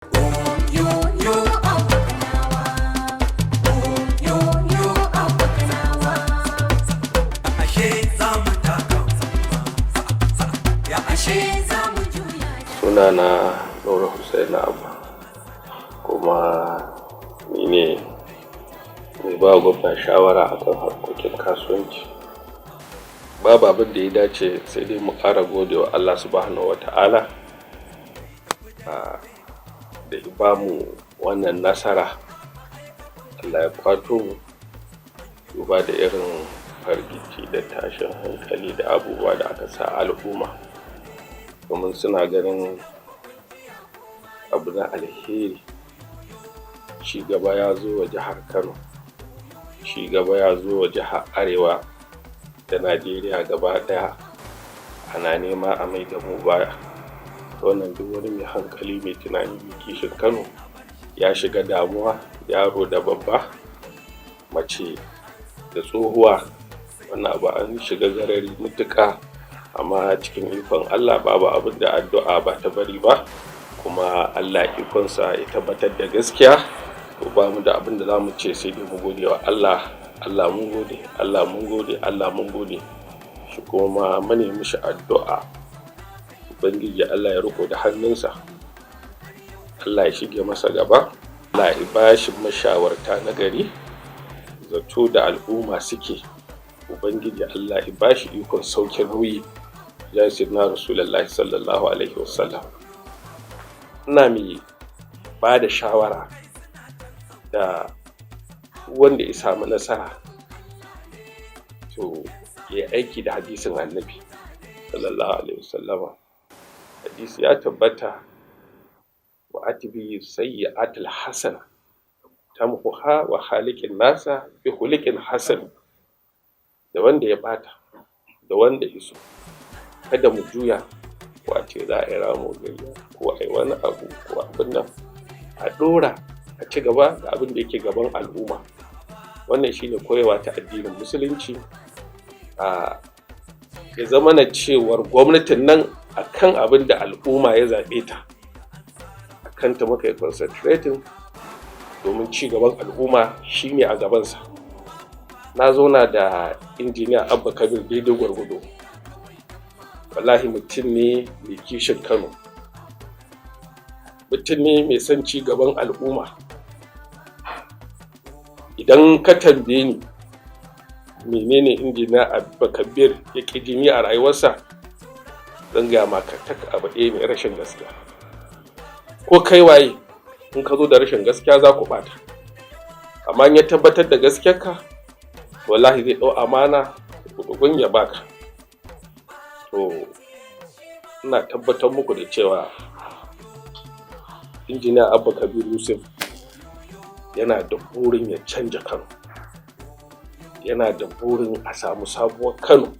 Yo Abba Kanawa. Yo yo Abba Kanawa. Ashe za mu taka, ya ashe. Ashe za mu juya da Sunana Nura Hussein Abba, kuma ni ne mai ba gwamna shawara akan harkokin kasuwanci. Babu abin da ya dace sai dai mu ƙara gode wa Allah Subhanahu wa Ta'ala da ya ba mu wannan nasara. Allah ya kwato mu, duba da irin firgici da tashin hankali da abubuwa da aka sa al'umma, domin suna ganin abu na alheri. Ci gaba ya zo wa jihar Kano, ci gaba ya zo wa jihar Arewa da Najeriya gaba ɗaya, ana nema a mai da mu baya. Wannan duk wani mai hankali, mai tunani, mai kishin Kano ya shiga damuwa, yaro da babba, mace da tsohuwa. Wannan abu an shiga garari matuƙa, amma cikin ikon Allah babu abin da addu'a ba ta bari ba, kuma Allah ikonsa ya tabbatar da gaskiya. To, ba mu da abin da za mu ce sai dai mu gode wa Allah. Allah mun gode, Allah mun gode, Allah mun gode. Shi kuma mu ne mishi addu'a, Ubangiji Allah ya riko da hannunsa, Allah ya shige masa gaba, Allah ya ba shi mashawarta na gari. Zato da al'umma suke, Ubangiji Allah ya ba shi ikon sauke nauyi ya na Rasulullahi Sallallahu Alaihi Wasallam. Ina mai ba da shawara da wanda ya samu nasara, to ya aiki da hadisin Annabi Sallallahu Alaihi Wasallama. Hadisi ya tabbata: "Wa atbi'i sayyi'atal hasana tamhuha wa khaliqin nasa bi khuluqin hasan." Da wanda ya ɓata da wanda iso, kada mu juya ko a ce za a yi ramo gayya ko a yi wani abu ko abin nan. A ɗora a ci gaba da abin da yake gaban al'umma. Wannan shine koyarwa ta addinin Musulunci. A ya zama na cewar gwamnatin nan akan abin da al'umma ya zaɓe ta a kanta muka yi concentrating, domin ci gaban al'umma shine a gabansa. Na zauna da Injiniya Abba Kabir daidai gwargwado. Wallahi mutum ne mai kishin Kano, mutum ne mai son ci gaban al'umma. Idan ka tambaye ni menene Injiniya Abba Kabir ya ƙi jini a rayuwarsa, zan gaya maka tak abu ɗaya ne: rashin gaskiya. Ko kai waye, in ka zo da rashin gaskiya za ku ɓata, amma in ya tabbatar da gaskiyarka, wallahi zai ɗau amana gudugun ya baka. To, ina tabbatar muku da cewa Injiniya Abba Kabir Yusuf yana da burin ya canja Kano, yana da burin a samu sabuwar Kano.